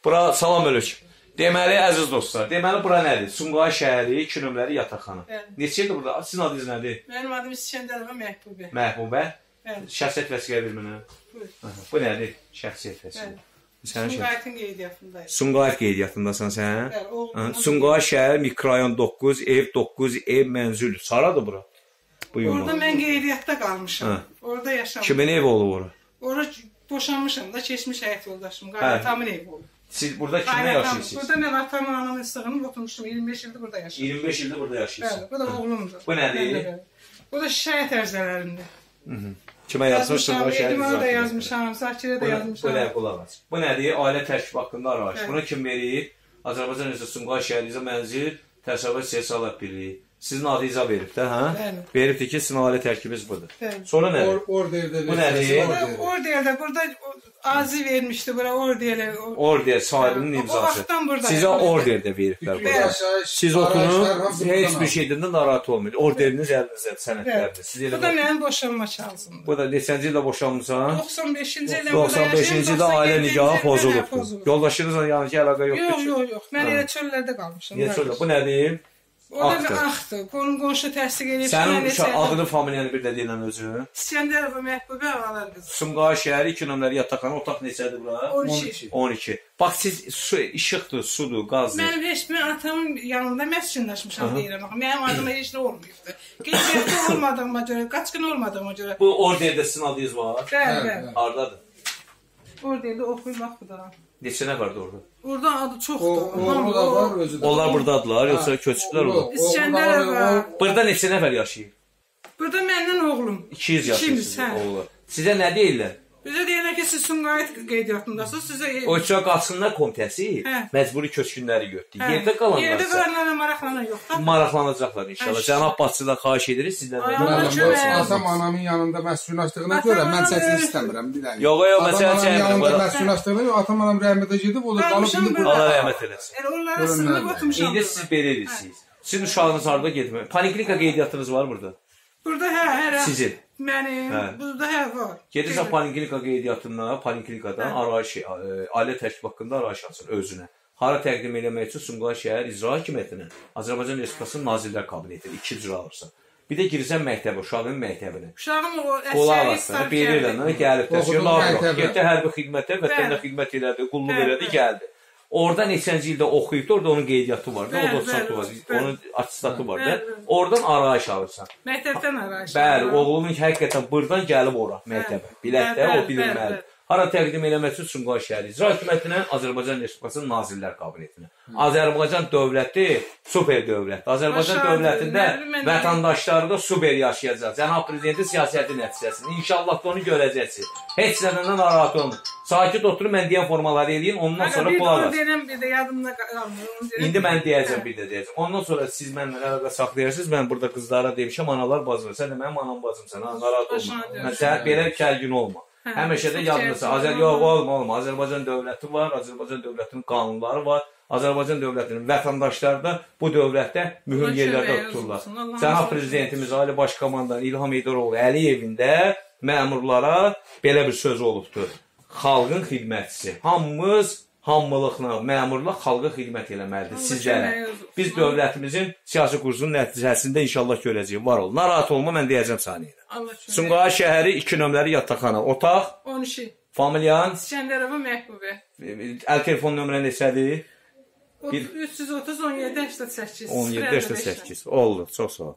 Bura salam əleykum. Deməli, əziz dostlar, deməli bura nədir? Sumqayıt şəhəri, 2 nömrəli yataqxana. Neçə ildir burada? Sizin adınız nədir? Mənim adım İsgəndərova Məhbubə. Məhbubə? Bəli. Şəxsiyyət vəsiqə ver mənə. Buyur. Bu nədir? Şəxsiyyət vəsiqə. Sumqayıtın qeydiyyatındayım. Sumqayıt qeydiyyatındasan sən? Bəli, oğlum. Sumqayıt şəhəri, mikrorayon 9, ev 9, ev mənzil. Haradır bura? Orada mən qeydiyyatda qalmışam. Orada yaşamışam. Kimin evi olub ora? Ora boşanmışam da, keçmiş həyat yoldaşım. Qaynatamın evi olub. Siz burada kimlə yaşayırsınız? Burada mən atamın, anamın sığınıb oturmuşum. 25 ildir burada yaşayıram. 25 ildir burada yaşayırsınız. Bəli, bu da oğlumdur. Bu nədir? Bu da şikayət ərizələrimdir. Kimə yazmışsın? Edimana da yazmışam, Zakirə də yazmışam. Bu nə, qulaq as. Bu nədir? Ailə tərkibi haqqında arayış. Buna kim verir? Azərbaycan Respublikası Sumqayıt şəhəri mənzil Təsərrüfat İstehsalat Birliyi. Sizin adınıza verib də, hə? Bəli. Veribdir ki, sizin ailə tərkibiniz budur. Bəli. Sonra nədir? Orderdə. Bu nədir? Orderdə burada azı vermişdi bura orderə. Order sahibinin imzası. O vaxtdan burada. Sizə orderdə veriblər bura. Siz oturun, heç bir şeydən də narahat olmayın. Orderiniz əlinizdə, sənədlərdir. Bu da mənim boşanma kağızımdır. Bu da neçənci ildə boşanmısan? 95-ci ildə burada 95-ci ildə ailə nikahı pozulubdur. Yoldaşınızla yəni ki, əlaqə yoxdur ki? Yox, yox, yox. Mən elə çöllərdə qalmışam. Niyə çöldə? Bu nədir? O da bir axdır. Qonum qonşu təsdiq eləyib. Sənin adını, familiyanı bir də deyilən özün. İsgəndərova Məhbubə Ağalar qızı. Sumqayıt şəhəri 2 nömrəli yataqxana, otaq neçədir bura? 12. 12. Bax siz su, işıqdır, sudur, qazdır. Mənim heç mən atamın yanında məskunlaşmışam deyirəm. Mənim adıma heç nə olmayıbdır. Qeydiyyatda olmadığıma görə, qaçqın olmadığıma görə. Bu orderdə sizin adınız var? Bəli, bəli. Hardadır? Orderdə oxuyun bax bu da. Neçə nəfərdir orada? Orada adı çoxdur. Oğlu da var, özü də var. Onlar buradadırlar, yoxsa köçüblər orada? İsgəndərova. Burada neçə nəfər yaşayır? Burada məndən oğlum. 200 yaşayırsınız oğlu. Sizə nə deyirlər? Bizə deyirlər ki, siz Sumqayıt qeydiyyatındasınız, sizə... O üçün qaçsınlar komitəsi məcburi köçkünləri götürdü. Yerdə qalanlar Yerdə qalanlarla maraqlanan yoxdur. Maraqlanacaqlar inşallah. Cənab başçıdan xahiş edirik sizdən. Atam anamın yanında məskunlaşdığına görə mən çətin istəmirəm. Yox, yox, məsələ çəkmirəm. Yanında məskunlaşdığına görə atam anam rəhmətə gedib, o da qalıb indi burada. Allah rəhmət eləsin. Elə onlara sığınıb oturmuşam. İndi siz belə edirsiniz. Sizin uşağınız harda getmir? Poliklinika qeydiyyatınız var burada? Burada hə, hə. Sizin. Mənim, burada hə var. Gedirsən poliklinika qeydiyyatından, poliklinikadan arayış, ailə tərkibi haqqında arayış açır özünə. Hara təqdim eləmək üçün Sumqayıt şəhər İcra Hakimiyyətinə, Azərbaycan Respublikasının Nazirlər Kabinetinə 2 cür alırsan. Bir də girirsən məktəbə, uşağın məktəbinə. Uşağım o əsgərlik starı gəlib. Getdi hərbi xidmətə, vətənə xidmət elədi, qulluq elədi, gəldi. Orada neçənci ildə oxuyubdu, orada onun qeydiyyatı var, orada satı var, onun attestatı var da. Oradan arayış alırsan. Məktəbdən arayış. Bəli, oğlunun həqiqətən buradan gəlib ora məktəbə. Bilək də, o bilinməlidir. Hara təqdim eləmək üçün Sumqayıt şəhəri İcra Hakimiyyətinə, Azərbaycan Respublikasının Nazirlər Kabinetinə. Azərbaycan dövləti super dövlətdir. Azərbaycan dövlətində vətəndaşları da super yaşayacaq. Cənab Prezidentin siyasəti nəticəsində. İnşallah da onu görəcəksiniz. Heç nədən narahat olmayın. Sakit oturun, mən deyən formaları eləyin, ondan sonra qulaq asın. Bir də yadımda qalmır. İndi mən deyəcəm, bir də deyəcəm. Ondan sonra siz mənimlə əlaqə saxlayarsınız. Mən burada qızlara demişəm, analar bacım, sən də mənim anam bacımsan, narahat olma. Sən belə kərgin olma. Həmişə də yadınızda. Yox, olma, olma. Azərbaycan dövləti var, Azərbaycan dövlətinin qanunları var, Azərbaycan dövlətinin vətəndaşları da bu dövlətdə mühüm yerlərdə tuturlar. Cənab Prezidentimiz Ali Baş Komandan İlham Heydəroğlu Əliyevin də məmurlara belə bir söz olubdur. Xalqın xidmətçisi. Hamımız hamılıqla, məmurlar xalqa xidmət eləməlidir sizlərə. Biz dövlətimizin siyasi kursunun nəticəsində inşallah görəcəyik. Var ol. Narahat olma, mən deyəcəm saniyədə. Sumqayıt şəhəri 2 nömrəli yataqxana. Otaq? 12. Familiyan? İsgəndərova Məhbubə. Əl telefon nömrə neçədir? 330 17 88. 17 88. Oldu. Çox sağ ol.